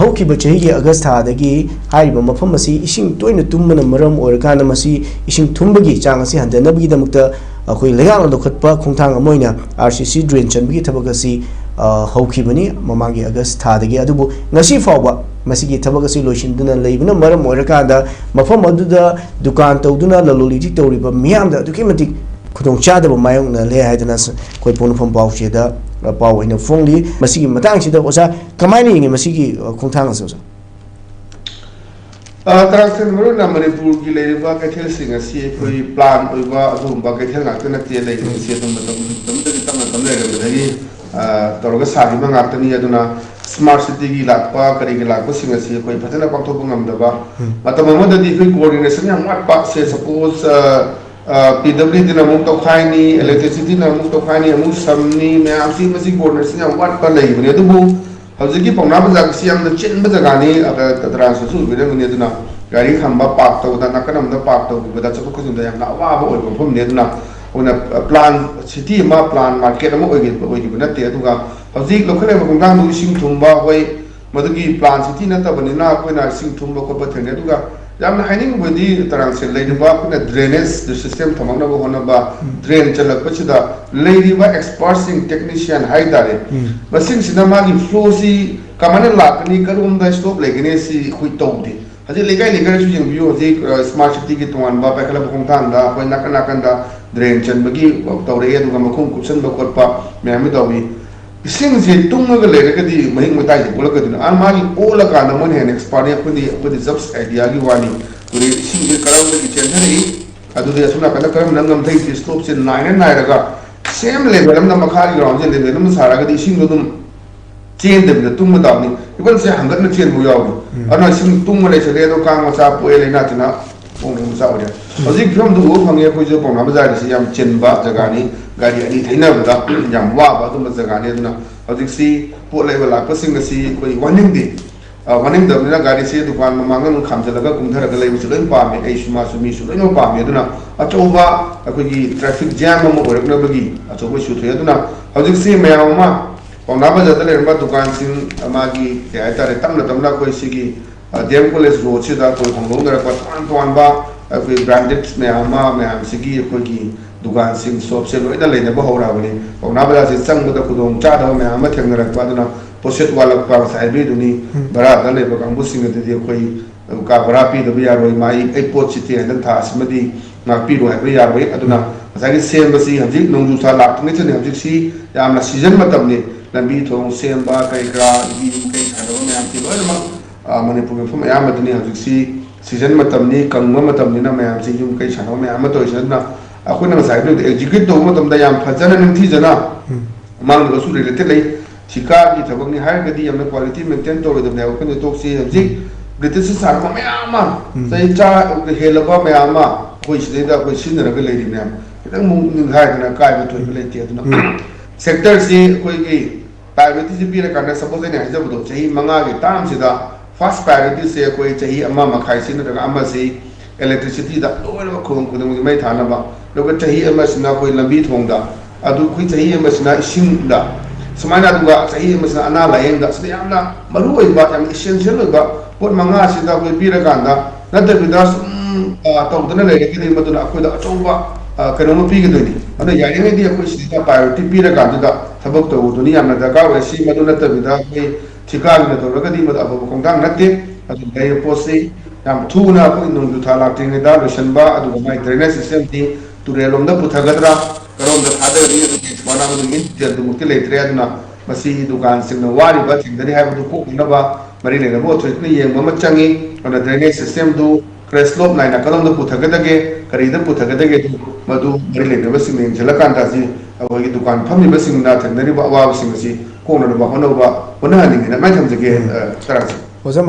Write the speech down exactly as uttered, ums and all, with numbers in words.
ꯍꯧꯈꯤꯕ ꯆꯍꯤꯒꯤ ꯑꯥꯒꯁ ꯊꯥꯗꯒꯤ ꯍꯥꯏꯔꯤꯕ ꯃꯐꯝ ꯑꯁꯤ ꯏꯁꯤꯡ ꯇꯣꯏꯅ ꯇꯨꯝꯕꯅ ꯃꯔꯝ ꯑꯣꯏꯔꯀꯥꯟꯗ ꯃꯁꯤ ꯏꯁꯤꯡ ꯊꯨꯝꯕꯒꯤ ꯆꯥꯡ ꯑꯁꯤ ꯍꯟꯊꯅꯕꯒꯤꯗꯃꯛꯇ ꯑꯩꯈꯣꯏ ꯂꯩꯉꯥꯛꯅ ꯂꯧꯈꯠꯄ ꯈꯣꯡꯊꯥꯡ ꯑꯃ ꯑꯣꯏꯅ RCC drain ꯆꯟꯕꯒꯤ ꯊꯕꯛ ꯑꯁꯤ, ꯑ, ꯍꯧꯈꯤꯕꯅꯤ ꯃꯃꯥꯡꯒꯤ ꯑꯥꯒꯁ ꯊꯥꯗꯒꯤ꯫ ꯑꯗꯨꯕꯨ ꯉꯁꯤ ꯐꯥꯎꯕ ꯃꯁꯤꯒꯤ ꯊꯕꯛ ꯑꯁꯤ ꯂꯣꯏꯁꯤꯟꯗꯨꯅ ꯂꯩꯕꯅ ꯃꯔꯝ ꯑꯣꯏꯔꯀꯥꯟꯗ ꯃꯐꯝ ꯑꯗꯨꯗ ꯗꯨꯀꯥꯟ ꯇꯧꯗꯨꯅ ꯂꯂꯣꯟ ꯏꯇꯤꯛ ꯇꯧꯔꯤꯕ ꯃꯤꯌꯥꯝꯗ ꯑꯗꯨꯛꯀꯤ ꯃꯇꯤꯛ ꯈꯨꯗꯣꯡꯆꯥꯗꯕ ꯃꯥꯌꯣꯛꯅꯍꯜꯂꯦ ꯍꯥꯏꯗꯅ ꯁ-, ꯑꯩꯈꯣꯏ ꯄꯣꯛꯅꯐꯝ ꯄꯥꯎꯆꯦꯗ, ꯑ, ꯄꯥꯎ ꯑꯣꯏꯅ ꯐꯣꯡꯂꯤ꯫ ꯃꯁꯤꯒꯤ ꯃꯇꯥꯡꯁꯤꯗ ꯑꯣꯖꯥ ꯀꯃꯥꯏꯅ ꯌꯦꯡꯉꯤ ꯃꯁꯤꯒꯤ, ꯑ, ꯈꯣꯡꯊꯥꯡ ꯑꯁꯤ, ꯑꯣꯖꯥ? ꯑ, ꯇꯔꯥꯃꯥꯊꯣꯏ ꯃꯔꯨ ꯑꯣꯏꯅ ꯃꯅꯤꯄꯨꯔꯒꯤ ꯂꯩꯔꯤꯕ ꯀꯩꯊꯦꯜꯁꯤꯡ ꯑꯁꯤ ꯑꯩꯈꯣꯏ plan ꯑꯣꯏꯕ ꯑꯗꯨꯒꯨꯝꯕ ꯀꯩꯊꯦꯜ ꯉꯥꯛꯇ ꯅꯠꯇꯦ ꯂꯩꯔꯤꯕꯁꯤ꯫ ꯑꯗꯨꯝ ꯃꯇꯝ ꯃꯇꯝꯗꯒꯤ ꯇꯞꯅ ꯇꯞꯅ ꯂꯩꯔꯝꯕꯗꯒꯤ, ꯑ, ꯇꯧꯔꯒ ꯁꯥꯈꯤꯕ ꯉꯥꯛꯇꯅꯤ꯫ ꯑꯗꯨꯅ smart cityꯒꯤ ꯂꯥꯛꯄ ꯀꯔꯤꯒꯤ ꯂꯥꯛꯄꯁꯤꯡ ꯑꯁꯤ ꯑꯩꯈꯣꯏ ꯐꯖꯅ ꯄꯥꯡꯊꯣꯛꯄ ꯉꯝꯗꯕ, ꯃꯇꯝ ꯑꯃꯗꯗꯤ ꯑꯩꯈꯣꯏ coordination ꯌꯥꯝ ꯋꯥꯠꯄ꯫ ꯁꯦ suppose, ꯑ, ꯑ, PWDꯅ ꯑꯃꯨꯛ ꯇꯧꯈꯥꯏꯅꯤ, electricityꯅ ꯑꯃꯨꯛ ꯇꯧꯈꯥꯏꯅꯤ, ꯑꯃꯨꯛ ꯁꯝꯅꯤ, ꯃꯌꯥꯝꯁꯤ ꯃꯁꯤ coordination ꯌꯥꯝ ꯋꯥꯠꯄ ꯂꯩꯕꯅꯤ꯫ ꯑꯗꯨꯕꯨ ꯍꯧꯖꯤꯛꯀꯤ ꯄꯥꯎꯅꯥ ꯕꯖꯥꯔꯒꯤꯁꯤ ꯌꯥꯝꯅ ꯆꯤꯟꯕ ꯖꯒꯥꯅꯤ, ꯑꯗ ꯇ꯭ꯔꯥꯟꯁꯄꯣꯔꯠꯁꯨ ꯑꯣꯏꯕꯤꯔꯝꯒꯅꯤ꯫ ꯑꯗꯨꯅ ꯒꯥꯔꯤ ꯈꯥꯝꯕ, park ꯇꯧꯕꯗ, ꯅꯥꯀꯟ ꯑꯃꯗ park ꯇꯧꯕꯤꯕꯗ, ꯆꯠꯊꯣꯛ ꯆꯠꯁꯤꯟꯗ ꯌꯥꯝꯅ ꯑꯋꯥꯕ ꯑꯣꯏꯕ ꯃꯐꯝꯅꯤ꯫ ꯑꯗꯨꯅ ꯑꯩꯈꯣꯏꯅ plan city ꯑꯃ, plan market ꯑꯃ ꯑꯣꯏꯈꯤꯕ, ꯑꯣꯏꯈꯤꯕ ꯅꯠꯇꯦ꯫ ꯑꯗꯨꯒ ꯍꯧꯖꯤꯛ ꯂꯧꯈꯠꯂꯤꯕ ꯈꯣꯡꯊꯥꯡꯗꯨ ꯏꯁꯤꯡ ꯊꯨꯝꯕ, ꯍꯣꯏ, ꯃꯗꯨꯒꯤ plan city ꯅꯠꯇꯕꯅꯤꯅ ꯑꯩꯈꯣꯏꯅ ꯏꯁꯤꯡ ꯊꯨꯝꯕ ꯈꯣꯠꯄ ꯊꯦꯡꯅꯩ꯫ ꯑꯗꯨꯒ ꯌꯥꯝꯅ ꯍꯥꯏꯅꯤꯡꯕꯗꯤ ꯇꯔꯥꯡꯁꯦ ꯂꯩꯔꯤꯕ ꯑꯩꯈꯣꯏꯅ drainage system ꯊꯝꯃꯛꯅꯕ ꯍꯣꯠꯅꯕ, drain ꯆꯜꯂꯛꯄꯁꯤꯗ ꯂꯩꯔꯤꯕ expertꯁꯤꯡ, technician ꯍꯥꯏꯇꯥꯔꯦ, ꯃꯁꯤꯡꯁꯤꯅ ꯃꯥꯒꯤ flowꯁꯤ ꯀꯃꯥꯏꯅ ꯂꯥꯛꯀꯅꯤ, ꯀꯔꯣꯝꯗ stop ꯂꯩꯒꯅꯤ, ꯁꯤ ꯑꯩꯈꯣꯏ ꯇꯧꯗꯦ꯫ ꯍꯧꯖꯤꯛ ꯂꯩꯀꯥꯏ ꯂꯩꯀꯥꯏꯗꯁꯨ ꯌꯦꯡꯕꯤꯌꯨ, ꯍꯧꯖꯤꯛ, ꯑ, smart cityꯒꯤ ꯇꯣꯉꯥꯟꯕ ꯄꯥꯏꯈꯠꯂꯛꯄ ꯈꯣꯡꯊꯥꯡꯗ ꯑꯩꯈꯣꯏ ꯅꯥꯀꯟ ꯅꯥꯀꯟꯗ drain ꯆꯟꯕꯒꯤ ꯇꯧꯔꯛꯑꯦ, ꯑꯗꯨꯒ ꯃꯈꯨꯝ ꯀꯨꯞꯁꯟꯕ ꯈꯣꯠꯄ ꯃꯌꯥꯝ ꯑꯃ ꯇꯧꯏ꯫ ꯏꯁꯤꯡꯁꯦ ꯇꯨꯡꯉꯒ ꯂꯩꯔꯒꯗꯤ ꯃꯍꯤꯛ ꯃꯇꯥꯏꯁꯦ ꯑꯣꯜꯂꯛꯀꯗꯣꯏꯅꯤ꯫ ꯑꯥ, ꯃꯥꯒꯤ ꯑꯣꯜꯂꯀꯥꯟꯗ ꯃꯣꯏꯅ ꯍꯦꯟꯅ expertꯅꯤ, ꯑꯩꯈꯣꯏꯗꯤ, ꯑꯩꯈꯣꯏꯗꯤ just ideaꯒꯤ ꯋꯥꯅꯤ꯫ ꯑꯩꯈꯣꯏꯗꯤ ꯏꯁꯤꯡꯁꯦ ꯀꯔꯝꯗꯒꯤ ꯆꯦꯟꯊꯔꯛꯏ, ꯑꯗꯨꯗꯤ ꯑꯁꯣꯝ ꯅꯥꯀꯟꯗ ꯀꯔꯝꯅ ꯉꯝꯊꯩꯁꯤ, slopeꯁꯦ ꯅꯥꯏꯔ ꯅꯥꯏꯔꯒ same level ꯑꯃꯗ, ꯃꯈꯥꯒꯤ groundꯁꯦ level ꯑꯃꯗ ꯁꯥꯔꯒꯗꯤ ꯏꯁꯤꯡꯗꯣ ꯑꯗꯨꯝ ꯆꯦꯟꯗꯕꯤꯗ ꯇꯨꯡꯕ ꯇꯥꯕꯅꯤ꯫ Levelꯁꯦ ꯍꯪꯒꯠꯅ ꯆꯦꯟꯕ ꯌꯥꯎꯔꯤ꯫ ꯑꯗꯨꯅ ꯏꯁꯤꯡ ꯇꯨꯡꯕ ꯂꯩꯁꯜꯂꯦ, ꯑꯗꯣ ꯀꯥꯡ ꯃꯆꯥ ꯄꯣꯛꯑꯦ, ꯂꯥꯏꯅꯥ ꯇꯤꯟꯅꯥ ꯄꯣꯛꯅꯕ ꯃꯆꯥ ꯑꯣꯏꯔꯦ꯫ ꯍꯧꯖꯤꯛ ꯐꯤꯕꯝꯗꯨ ꯎꯕ ꯐꯪꯉꯦ, ꯑꯩꯈꯣꯏꯁꯨ ꯄꯥꯎꯅꯥ ꯕꯖꯥꯔꯗꯁꯤ ꯌꯥꯝ ꯆꯤꯟꯕ ꯖꯒꯥꯅꯤ, ꯒꯥꯔꯤ ꯑꯅꯤ ꯊꯩꯅꯕꯗ ꯌꯥꯝ ꯋꯥꯕ ꯑꯗꯨꯝꯕ ꯖꯒꯥꯅꯤ꯫ ꯑꯗꯨꯅ ꯍꯧꯖꯤꯛꯁꯤ ꯄꯣꯠ ꯂꯩꯕ ꯂꯥꯛꯄꯁꯤꯡ ꯑꯁꯤ ꯑꯩꯈꯣꯏ ꯋꯥꯅꯤꯡꯗꯦ꯫ ꯑ, ꯋꯥꯅꯤꯡꯗꯕꯅꯤꯅ ꯒꯥꯔꯤꯁꯤ ꯗꯨꯀꯥꯟ ꯃꯃꯥꯡꯗ ꯑꯗꯨꯝ ꯈꯥꯝꯖꯤꯜꯂꯒ ꯀꯨꯝꯊꯔꯒ ꯂꯩꯕꯁꯨ ꯂꯣꯏ ꯄꯥꯝꯃꯦ, ꯑꯩꯁꯨ ꯃꯥꯁꯨ ꯃꯤꯁꯨ ꯂꯣꯏꯅꯃꯛ ꯄꯥꯝꯃꯦ꯫ ꯑꯗꯨꯅ ꯑꯆꯧꯕ ꯑꯩꯈꯣꯏꯒꯤ traffic jam ꯑꯃ ꯑꯣꯏꯔꯛꯅꯕꯒꯤ ꯑꯆꯧꯕ issue ꯊꯣꯛꯑꯦ꯫ ꯑꯗꯨꯅ ꯍꯧꯖꯤꯛꯁꯤ ꯃꯌꯥꯝ ꯑꯃ ꯄꯥꯎꯅꯥ ꯕꯖꯥꯔꯗ ꯂꯩꯔꯝꯕ ꯗꯨꯀꯥꯟꯁꯤꯡ, ꯃꯥꯒꯤ ꯀꯩ ꯍꯥꯏꯇꯥꯔꯦ, ꯇꯞꯅ ꯇꯞꯅ ꯑꯩꯈꯣꯏ ꯁꯤꯒꯤ, ꯑ, ꯗꯤ ꯑꯦꯝ ꯀꯣꯂꯦꯖ ꯔꯣꯗꯁꯤꯗ ꯑꯩꯈꯣꯏ ꯍꯣꯡꯗꯣꯛꯅꯔꯛꯄ ꯇꯣꯉꯥꯟ ꯇꯣꯉꯥꯟꯕ ꯑꯩꯈꯣꯏ ꯕ꯭ꯔꯥꯟꯗꯦꯗ ꯃꯌꯥꯝ ꯑꯃ, ꯃꯌꯥꯝꯁꯤꯒꯤ ꯑꯩꯈꯣꯏꯒꯤ ꯗꯨꯀꯥꯟꯁꯤꯡ, ꯁꯣꯞꯁꯦ ꯂꯣꯏꯅ ꯂꯩꯅꯕ ꯍꯧꯔꯛꯑꯕꯅꯤ꯫ ꯄꯥꯎꯅꯥ ꯕꯖꯥꯔꯁꯦ ꯆꯪꯕꯗ ꯈꯨꯗꯣꯡ ꯆꯥꯗꯕ ꯃꯌꯥꯝ ꯑꯃ ꯊꯦꯡꯅꯔꯛꯄ ꯑꯗꯨꯅ ꯄꯣꯠꯁꯤꯠ ꯋꯥꯠꯂꯛꯄ, ꯉꯁꯥꯏ ꯍꯥꯏꯕꯤꯗꯨꯅꯤ, ꯎꯝ꯫ ꯚꯔꯥꯗ ꯂꯩꯕ ꯀꯥꯡꯕꯨꯁꯤꯡ ꯑꯗꯨꯗꯤ ꯑꯩꯈꯣꯏ ꯀꯥ ꯚꯔꯥ ꯄꯤꯗꯕ ꯌꯥꯔꯣꯏ, ꯃꯥ ꯑꯩ, ꯑꯩ ꯄꯣꯠꯁꯤꯗꯤ ꯍꯟꯗꯛ ꯊꯥ ꯑꯁꯤꯃꯗꯤ ꯉꯥꯛꯄꯤꯔꯣ ꯍꯥꯏꯕ ꯌꯥꯔꯣꯏ꯫ ꯑꯗꯨꯅ ꯎꯝ꯫ ꯉꯁꯥꯏꯒꯤ ꯁꯦꯝꯕꯁꯤ ꯍꯧꯖꯤꯛ ꯅꯣꯡꯖꯨ ꯊꯥ ꯂꯥꯛꯇ꯭ꯔꯤꯉꯩꯗꯅꯤ, ꯍꯧꯖꯤꯛꯁꯤ ꯌꯥꯝꯅ ꯁꯤꯖꯟ ꯃꯇꯝꯅꯤ꯫ ꯂꯝꯕꯤ ꯊꯣꯡ ꯁꯦꯝꯕ, ꯀꯔꯤ ꯀꯔꯥ, ꯌꯨꯝ ꯀꯩ ꯁꯥꯟꯅꯕ ꯃꯌꯥꯝꯁꯤ ꯂꯣꯏꯅꯃꯛ, ꯑ, ꯃꯅꯤꯄꯨꯔꯒꯤ ꯃꯐꯝ ꯑꯌꯥꯝꯕꯗꯅꯤ ꯍꯧꯖꯤꯛꯁꯤ ꯁꯤꯖꯟ ꯃꯇꯝꯅꯤ, ꯀꯪꯕ ꯃꯇꯝꯅꯤꯅ ꯃꯌꯥꯝꯁꯤ ꯌꯨꯝ ꯀꯩ ꯁꯥꯟꯅꯕ ꯃꯌꯥꯝ ꯑꯃ ꯇꯧꯔꯤꯁꯤ꯫ ꯑꯗꯨꯅ ꯑꯩꯈꯣꯏꯅ ꯉꯁꯥꯏ ꯑꯦꯛꯖꯤꯀ꯭ꯌꯨꯠ ꯇꯧꯕ ꯃꯇꯝꯗ ꯌꯥꯝ ꯐꯖꯅ ꯅꯤꯡꯊꯤꯖꯅ ꯎꯝ꯫ ꯃꯥꯡꯗꯒꯁꯨ ꯔꯤꯂꯦꯇꯦꯗ ꯂꯩ꯫ ꯊꯤꯀꯥꯒꯤ ꯊꯕꯛꯅꯤ ꯍꯥꯏꯔꯒꯗꯤ ꯌꯥꯝꯅ ꯀ꯭ꯋꯥꯂꯤꯇꯤ ꯃꯦꯟꯇꯦꯟ ꯇꯧꯔꯣꯏꯗꯕꯅꯦ ꯍꯥꯏꯕ ꯑꯩꯈꯣꯏꯅ ꯇꯣꯛꯁꯤ꯫ ꯍꯧꯖꯤꯛ ꯕ꯭ꯔꯤꯇꯤꯁꯅ ꯁꯥꯔꯛꯄ ꯃꯌꯥꯝ ꯑꯃ, ꯎꯝ꯫ ꯆꯍꯤ ꯆꯥ ꯍꯦꯜꯂꯕ ꯃꯌꯥꯝ ꯑꯃ ꯑꯩꯈꯣꯏ ꯁꯤꯗꯩꯗ ꯑꯩꯈꯣꯏ ꯁꯤꯖꯤꯟꯅꯔꯒ ꯂꯩꯔꯤ ꯃꯌꯥꯝ, ꯈꯤꯇꯪ ꯃꯨꯛ ꯅꯤꯡꯈꯥꯏꯗꯅ ꯀꯥꯏꯕ ꯊꯣꯏꯕ ꯂꯩꯇꯦ꯫ ꯑꯗꯨꯅ ꯎꯝ꯫ ꯁꯦꯛꯇꯔꯁꯤ ꯑꯩꯈꯣꯏꯒꯤ ꯄ꯭ꯔꯥꯏꯌꯣꯔꯤꯇꯤꯁꯤ ꯄꯤꯔꯀꯥꯟꯗ, ꯁꯄꯣꯁ ꯑꯩꯅ ꯍꯥꯏꯖꯕꯗꯣ, ꯆꯍꯤ ꯃꯉꯥꯒꯤ ꯇꯥꯔꯝꯁꯤꯗ ꯐꯥꯔꯁ ꯄ꯭ꯔꯥꯏꯌꯣꯔꯤꯇꯤꯁꯦ ꯑꯩꯈꯣꯏ ꯆꯍꯤ ꯑꯃ ꯃꯈꯥꯏꯁꯤ ꯅꯠꯇ꯭ꯔꯒ ꯑꯃꯁꯤ electricityꯗ ꯂꯣꯏꯅꯃꯛ ꯈꯨꯡꯒꯪ ꯈꯨꯗꯤꯡꯃꯛꯀꯤ ꯃꯩ ꯊꯥꯅꯕ, ꯑꯗꯨꯒ ꯆꯍꯤ ꯑꯃꯁꯤꯅ ꯑꯩꯈꯣꯏ ꯂꯝꯕꯤ ꯊꯣꯡꯗ, ꯑꯗꯨ ꯑꯩꯈꯣꯏ ꯆꯍꯤ ꯑꯃꯁꯤꯅ ꯏꯁꯤꯡꯗ, ꯁꯨꯃꯥꯏꯅ, ꯑꯗꯨꯒ ꯆꯍꯤ ꯑꯃꯁꯤꯅ ꯑꯅꯥ ꯂꯥꯏꯌꯦꯡꯗ, ꯁꯤꯗ ꯌꯥꯝꯅ ꯃꯔꯨ ꯑꯣꯏꯕ, ꯌꯥꯝꯅ ꯏꯁꯦꯟꯁꯤꯌꯦꯜ ꯑꯣꯏꯕ ꯄꯣꯠ ꯃꯉꯥꯁꯤꯗ ꯑꯩꯈꯣꯏ ꯄꯤꯔꯀꯥꯟꯗ, ꯅꯠꯇꯕꯤꯗ ꯁꯨꯝ, ꯑ, ꯇꯧꯗꯅ ꯂꯩꯔꯒꯗꯤ ꯃꯗꯨꯅ ꯑꯩꯈꯣꯏꯗ ꯑꯆꯧꯕ, ꯑ, ꯀꯩꯅꯣꯝꯃ ꯄꯤꯒꯗꯣꯏꯅꯤ꯫ ꯑꯗꯨꯅ ꯌꯥꯔꯤꯉꯩꯗꯤ ꯑꯩꯈꯣꯏ ꯁꯤꯗ ꯄ꯭ꯔꯥꯏꯌꯣꯔꯤꯇꯤ ꯄꯤꯔꯀꯥꯟꯗꯨꯗ ꯊꯕꯛ ꯇꯧꯕꯗꯨꯅꯤ ꯌꯥꯝꯅ ꯗꯔꯀꯥꯔ ꯑꯣꯏꯔꯤꯁꯤ꯫ ꯃꯗꯨ ꯅꯠꯇꯕꯤꯗ ꯑꯩꯈꯣꯏ ꯊꯤꯀꯥꯒꯤꯅ ꯇꯧꯔꯒꯗꯤ ꯃꯗꯨ ꯑꯐꯕ ꯈꯣꯡꯊꯥꯡ ꯅꯠꯇꯦ꯫ ꯑꯗꯨꯅ ꯂꯩꯔꯤꯕ ꯄꯣꯠꯁꯤ ꯌꯥꯝ ꯊꯨꯅ ꯑꯩꯈꯣꯏ ꯅꯣꯡꯖꯨ ꯊꯥ ꯂꯥꯛꯇ꯭ꯔꯤꯉꯩꯗ ꯂꯣꯏꯁꯤꯟꯕ, ꯑꯗꯨꯒ ꯃꯥꯏ ꯗ꯭ꯔꯦꯅꯦꯖ ꯁꯤꯁꯇꯦꯝꯗꯤ ꯇꯨꯔꯦꯜ ꯂꯣꯝꯗ ꯄꯨꯊꯒꯗ꯭ꯔꯥ, ꯀꯔꯣꯝꯗ ꯊꯥꯗꯒꯅꯤ, ꯑꯗꯨꯒꯤ ꯃꯅꯥ ꯃꯁꯤꯡ ꯏꯟ ꯗꯤꯇꯦꯜꯗꯨꯃꯛꯇꯤ ꯂꯩꯇ꯭ꯔꯦ꯫ ꯑꯗꯨꯅ ꯃꯁꯤ ꯗꯨꯀꯥꯟꯁꯤꯡꯅ ꯋꯥꯔꯤꯕ, ꯊꯦꯡꯅꯔꯤ ꯍꯥꯏꯕꯗꯨ ꯀꯣꯛꯅꯅꯕ ꯃꯔꯤ ꯂꯩꯅꯕ ꯑꯣꯊꯣꯔꯤꯇꯤꯅ ꯌꯦꯡꯕ ꯑꯃ ꯆꯪꯉꯤ꯫ ꯑꯗꯨꯅ ꯗ꯭ꯔꯦꯅꯦꯖ ꯁꯤꯁꯇꯦꯝꯗꯨ ꯈꯔ ꯁ꯭ꯂꯣꯞ ꯅꯥꯏꯅ ꯀꯔꯣꯝꯗ ꯄꯨꯊꯒꯗꯒꯦ, ꯀꯔꯤꯗ ꯄꯨꯊꯒꯗꯒꯦ, ꯑꯗꯨ ꯃꯗꯨ ꯃꯔꯤ ꯂꯩꯅꯕꯁꯤꯡꯅ ꯌꯦꯡꯁꯤꯜꯂꯀꯥꯟꯗ ꯍꯧꯖꯤꯛ ꯑꯩꯈꯣꯏꯒꯤ ꯗꯨꯀꯥꯟ ꯐꯝꯂꯤꯕꯁꯤꯡꯅ ꯊꯦꯡꯅꯔꯤꯕ ꯑꯋꯥꯕꯁꯤꯡ ꯑꯁꯤ ꯀꯣꯛꯅꯅꯕ ꯍꯣꯠꯅꯕ, ꯍꯣꯠꯅꯍꯟꯅꯤꯡꯉꯦꯅ ꯑꯗꯨꯃꯥꯏꯅ ꯊꯝꯖꯒꯦ꯫ ꯎꯝ꯫ ꯑ, ꯇꯔꯥꯝꯁꯦ꯫ ꯑꯣꯖꯥ